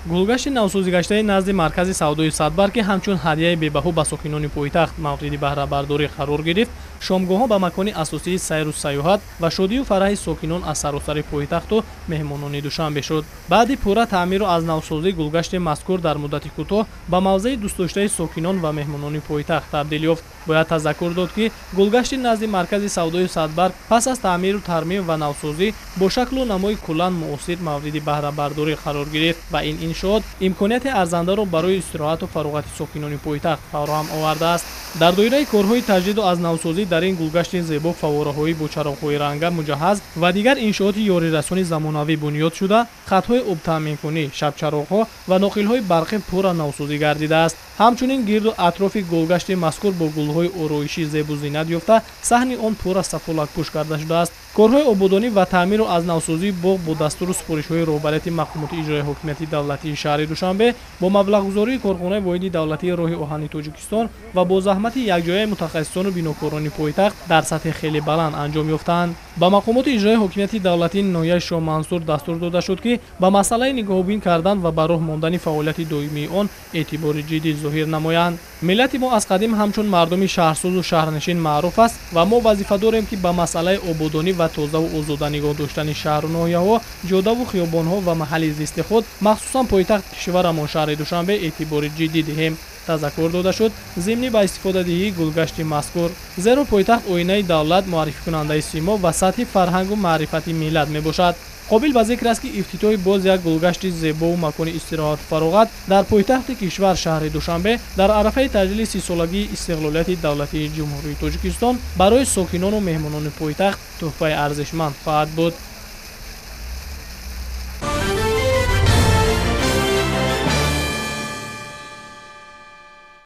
Гулгашти навсозигаштаи назди маркази савдои Садбарг, ки ҳамчун ҳадияи бебаҳо ба сокинони пойтахт мавриди баҳрабардорӣ қарор гирифт, шомгоҳон ба макони асосии сайру сайёҳат ва шодию фараҳи сокинон аз саросари пойтахту меҳмонони Душанбе шуд. Баъди пурра таъмиру аз навсозӣ гулгашти мазкур дар муддати кӯтоҳ ба мавзеи дӯстдоштаи сокинон ва меҳмонони пойтахт табдил ёфт. Бояд тазаккур дод, ки гулгашти назди маркази савдои Садбарг пас аз таъмиру тармим ва навсозӣ бо шаклу намои куллан муосир мавриди баҳрабардорӣ қарор гирифт ва ин иншоот имконияти арзандаро барои истироҳату фароғати сокинони пойтахт фароҳам овардааст. Дар доираи корҳои таҷдиду аз навсозӣ дар ин гулгашти зебо фаввораҳои бо чароғҳои ранга муҷаҳҳаз ва дигар иншооти ёрирасони замонавӣ бунёд шуда, хатҳои обтаъминкунӣ, шабчароғҳо ва ноқилҳои барқӣ пурра навсозӣ гардидааст. Ҳамчунин гирду атрофи гулгашти мазкур бо гулҳои ороишӣ зебу зинат ёфта, саҳни он пурра сафолакпӯш карда шудааст. Корҳои ободонӣ ва таъмиру аз навсозии боғ бо дастуру супоришҳои роҳбарияти мақомоти иҷроияи ҳокимияти давлатии шаҳри Душанбе, бо маблағгузории корхонаи воҳиди давлатии роҳи оҳани Тоҷикистон ва бо заҳмати якҷояи мутахассисону бинокорони пойтахт дар сатҳи хеле баланд анҷом ёфтаанд. Ба мақомоти иҷроияи ҳокимияти давлатии ноҳияи Шоҳмансур дастур дода шуд, ки ба масъалаи нигоҳубин кардан ва ба роҳ мондани фаъолияти доимии он эътибори ҷиддӣ зоҳир намоянд. Миллати мо аз қадим ҳамчун мардуми шаҳрсозу шаҳрнишин маъруф аст ва мо вазифа дорем, ки ба масъалаи ободонӣ ва тозаву озода нигоҳ доштани шаҳру ноҳияҳо, ҷодаву хиёбонҳо ва маҳалли зисти худ, махсусан пойтахти кишварамон шаҳри Душанбе, эътибори ҷиддӣ диҳем. Тазаккур дода шуд зимни ба истифодадиҳии гулгашти мазкур, зеро пойтахт оинаи давлат, муаррификунандаи симо ва сатҳи фарҳангу маърифати миллат мебошад. Қобил ба зикр аст, ки ифтитоҳи боз як гулгашти зебову макони истироҳату фароғат дар пойтахти кишвар шаҳри Душанбе дар арафаи таҷлили 30-солагии истиқлолияти давлатии Ҷумҳурии Тоҷикистон барои сокинону меҳмонони пойтахт тӯҳфаи арзишманд хоҳад буд.